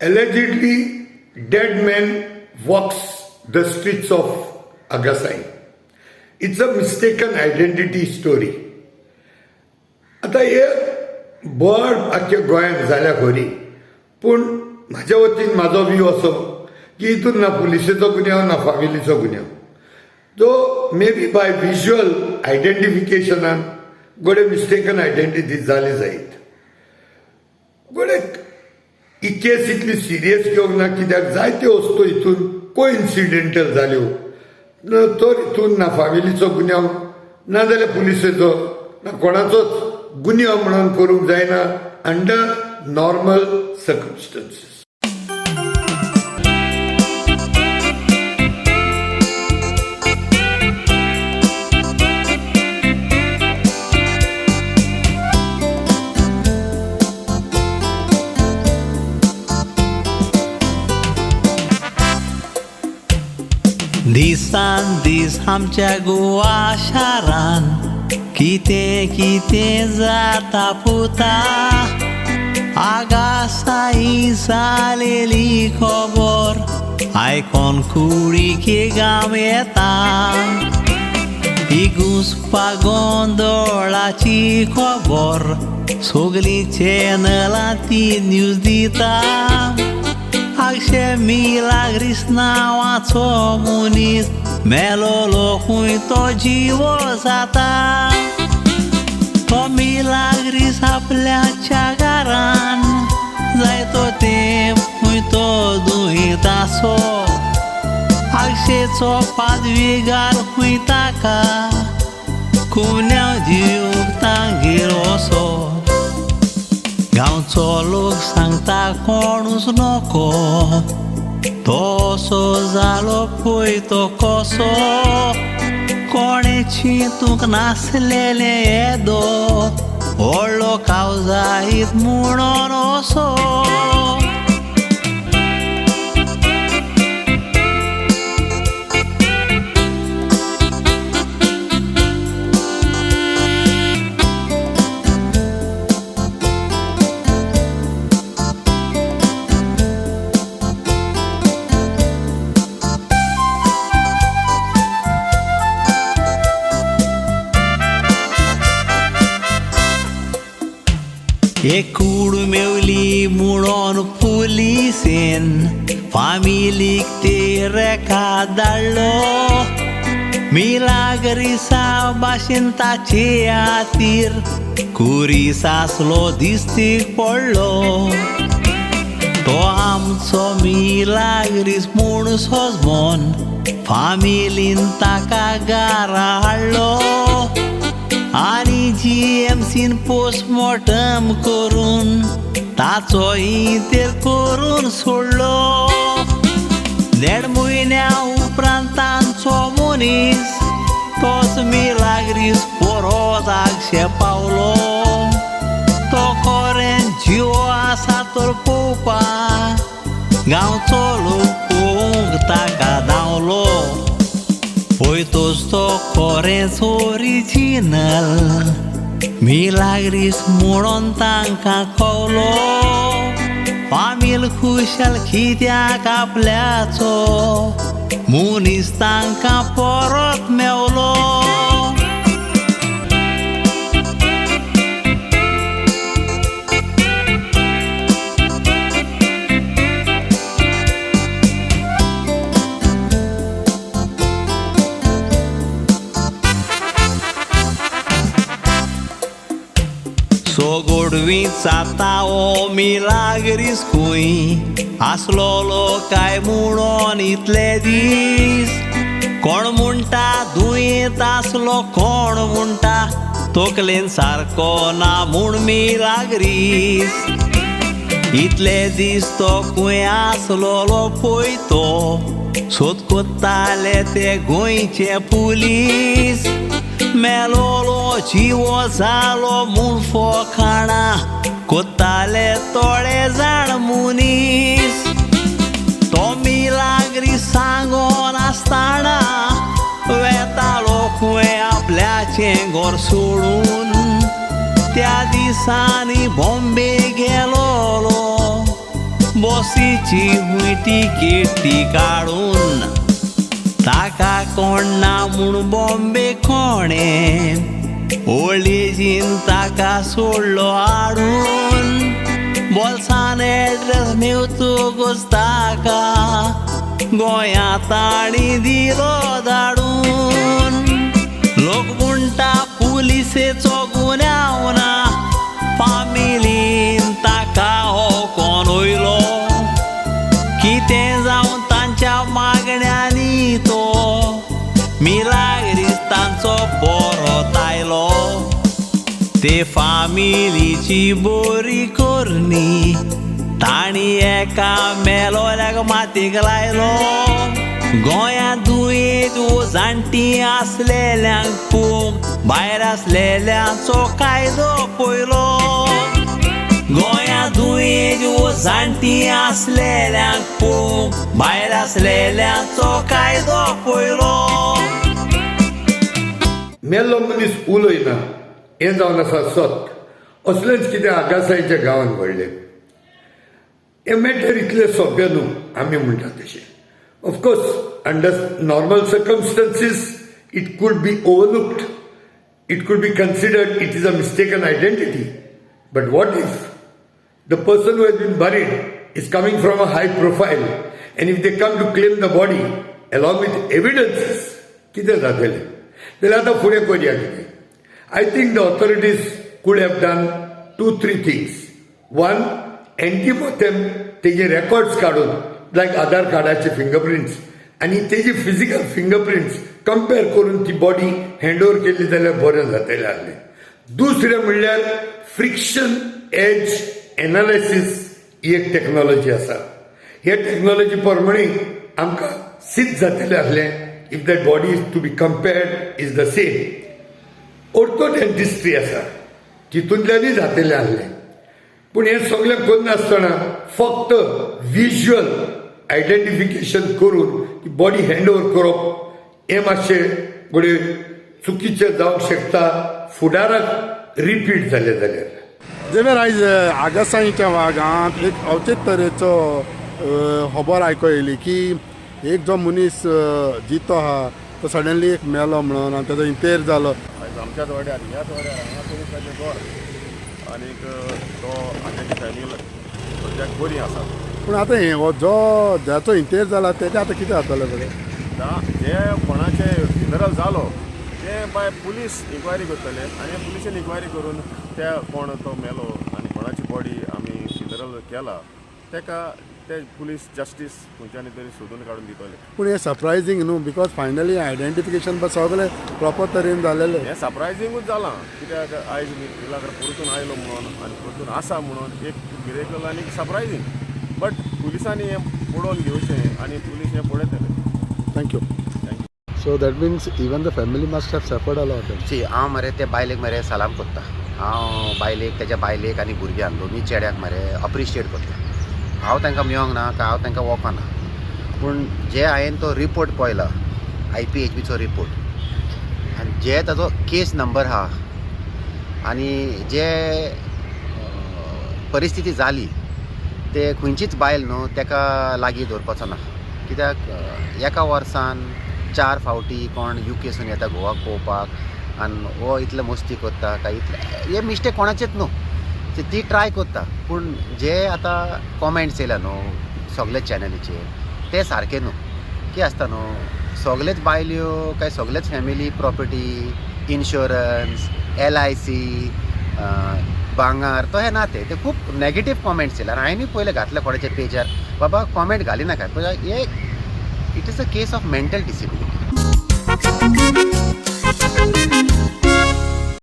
Allegedly dead man walks the streets of Agassaim. It's a mistaken identity story. आतां हे बड आख्ख्या गोंयांत जाल्या खरी, पूण म्हाज्या वतीन म्हाजो व्यू असो की हितून ना पुलिसेचो गुन्यांव ना फामिलीचो गुन्यांव. जो मे बी बाय विज्युअल आयडेंटिफिकेशनान घडये मिस्टेकन आयडेंटिटी जाली जायत. घडये ही केस इतली सिरियस घेवंक ना, कित्याक जायत्यो वस्तू हितून कोइन्सिडेंटल जाल्यो. तर हितून ना फामिलीचो गुन्यांव ना जाल्यार पुलिसेचो ना कोणाचोच गुन्यांव म्हणून करूंक जायना अंडर नॉर्मल सर्कमस्टन्सीस. दिसान दीस आमच्या गोवा शारान कितें कितें जाता पुता. आगासाई जालेली खबर आयकोन कुडीके गांव येता. ही घुसपा गोंदळाची खबर सगळीं चॅनलां ती न्यूज दिता. आगशे मिलाग्रीस नांवाचो मनीस मेलोलो खूंय तो जिवो जाता. तो मिलाग्रीस आपल्याच्या घरान जायतो तेंप खूंय तो दुयेंत आसो. आगशेचो पादविगार खूंय ताका कुन्यांव दिवंक तांगेर वसो. गांवचो लोक सांगता कोणूच नको, तो असो जालो पळय तो कसो. कोणें चिंतूंक नासलेलें येदो व्हडलो कावजायत म्हणून असो. एक कूड मेवली म्हणून पुलिसेन फामिलीक ते रेखा धाडलो. मिलाग्रिसा भाशेन ताचे खातीर कुरीस आसलो दिस्तीक पडलो. तो आमचो मिलाग्रीस म्हूण सोजमोन फामिलीन ताका घरा हाडलो आनी जीएमसीन पोस्टमॉर्टम करून ताचो इंतेर करून सोडलो. 1.5 म्हयन्या उपरांत तांचो मनीस तोच मिलाग्रीस परत आगशे पावलो. तो खरें जिवो आसा तर पळोवपाक गांवचो लोक पळोवंक ताका धांवलो. पळयतोच तो खरेंच ओरिजिनल मिलाग्रीस म्हणून तांकां कवलो. फामील खुशाल कित्याक आपल्याचो मनीस तांकां परत मेवलो. सोगोडवी जाता ओ मिलाग्रीस खूंय आसलोलो काय म्हणून इतले दीस. कोण म्हणटा दुयेंत आसलो, कोण म्हणटा तकलेन सारको ना म्हूण मिलाग्रीस. इतले दीस तो खूंय आसलोलो पळय तो सोद कोत्ताले ते गोंयचे पुलीस. मेलोलो जिवो जालो म्हूण फोखाणां कोत्ताले थोडे जाण मनीस. तो मिलाग्रीस सांगोन आसतना वेतालो खूंय आपल्याचें घर सोडून. त्या दिसांनी बॉम्बे गेलोलो बसीची हुंय तिकेट ती काडून ताका कोण ना म्हूण बॉम्बे कोणे ओल्ड एजीन ताका सोडलो हाडून बोल्सान एड्रेस मेवतकूच ताका गोंयांत ताणी दिलो धाडून. लोक म्हणटा पुलिसेचो गुन्यांव ना फामिलीन ताका हो कोण वयलो कितें जावन तांच्या मागण्यांनी तो मिलाग्रीस तांचो परत आयलो. ते फामिलीची बरी करणी ताणी एका मेलोल्याक मातीक लायलो. गोंयांत दुयेंत वो जाणटी आसलेल्यांक पूंक भायर आसलेल्यांचो कायदो पयलो. गोंयांत दुयेंत वो जाणटी आसलेल्यांक पूंक भायर आसलेल्यांचो कायदो पयलो. मेल्लो मनीस उलयना हें जावन आसा सत. असलेंच कितें आगासाईच्या गांवांत घडलें. हें मॅटर इतलें सोंपें न्हू आमी म्हणटा तशें. Of course under normal circumstances it could be overlooked, it could be considered it is a mistaken identity. But what if the person who has been buried is coming from a high profile, and if they come to claim the body along with evidences, कितें जातलें? जाल्यार आतां फुडें करया कितें? I think the authorities could have done two three things. One, antemortem तेजे records काडून, लायक आधार कार्डाचे फिंगरप्रिंट्स आनी तेजे फिजिकल फिंगरप्रिंट्स कंपेर करून ती बॉडी हँड ओवर केल्ली जाल्यार बरें जातलें आसलें. दुसरें म्हणल्यार फ्रिक्शन एज एनालिसीस ही एक टॅक्नॉलॉजी आसा. हे टॅक्नॉलॉजी प्रमाणे आमकां सिद्ध जातलें आसलें if that body is to be compared is the same. Orthodentistry आसा, तितूंतल्यानूय जातलें आसलें. पूण हें सगळें करनासतना फक्त विज्युअल आयडेंटिफिकेशन करून ती बॉडी हँड ओवर करप हें मातशें घडये चुकीचें जावंक शकता फुडाराक रिपीट जालें जाल्यार. जेवेर आयज आगासाईच्या गांवांत एक अवचीत तरेचो खबर आयको येयली की एक जो मनीस जितो आहा तो सडनली एक मेलो म्हणून आनी तेजो इंतेर जालो. आयज आमच्याच वाड्यार, ह्याच वाड्यार हांगा तरी ताचें घर आनीक तो आनी ताची फॅमिली सद्याक बरी आसा. पूण आतां हें हो जो जाचो इंतेर जाला तेजें आतां कितें जातलें बरें? जे कोणाचे फ्युनरल जालो ते बाय पुलीस इन्क्वायरी करतले आनी पुलिशेन इन्क्वायरी करून त्या कोण तो मेलो आनी कोणाची बॉडी आमी फ्युनरल केला तेका ते पुलीस जस्टीस खंयच्यानी तरी सोदून काडून दितले. पूण हें सरप्रायजींग न्हू, because finally identification सगळें प्रॉपर तरेन जालेलें. हें सरप्रायजींगूच जालां कित्याक आयज मिलाग्र परतून आयलो म्हणून आनी परतून आसा म्हणून एक मिरेकल आनी सरप्रायजींग, बट पुलिसांनी हें पळोवन घेवचें आनी पुलीस हें पळयतले. Thank you. So that means even the family must have suffered a lot. See, हांव मरे ते बायलेक मरे सलाम कोत्ता. हांव बायलेक, तेज्या बायलेक आनी भुरग्यांक दोनूय चेड्याक मरे अप्रिशिएट करता. हांव तांकां मेळोंक ना काय हांव तांकां वळखना, पूण जे हांवें तो रिपोर्ट पळयला, आयपीएचबीचो रिपोर्ट, आनी जे ताजो केस नंबर आहा आनी जे परिस्थिती जाली ते खंयचीच बायल न्हू तेका लागीं दवरपाचो ना. कित्याक एका वर्सान 4 फावटी कोण युकेसून येता गोवाक पळोवपाक आनी हो इतले मस्ती करता काय इतले हे मिस्टेक कोणाचेच न्हू. ती ट्राय करता, पूण जे आतां कॉमेंट्स येयल्या न्हू सगळे चॅनलीचेर ते सारके न्हू. कितें आसता न्हू, सगलेच बायल्यो काय सगलेच family property, insurance, LIC, भांगार तो हे ना. ते खूब नेगेटीव कॉमेंट्स येयले आनी हांवेंनूय पयलें घातले कोणाच्या पेजार, बाबा कॉमेंट घालिनाका. हे it is a case of mental disability.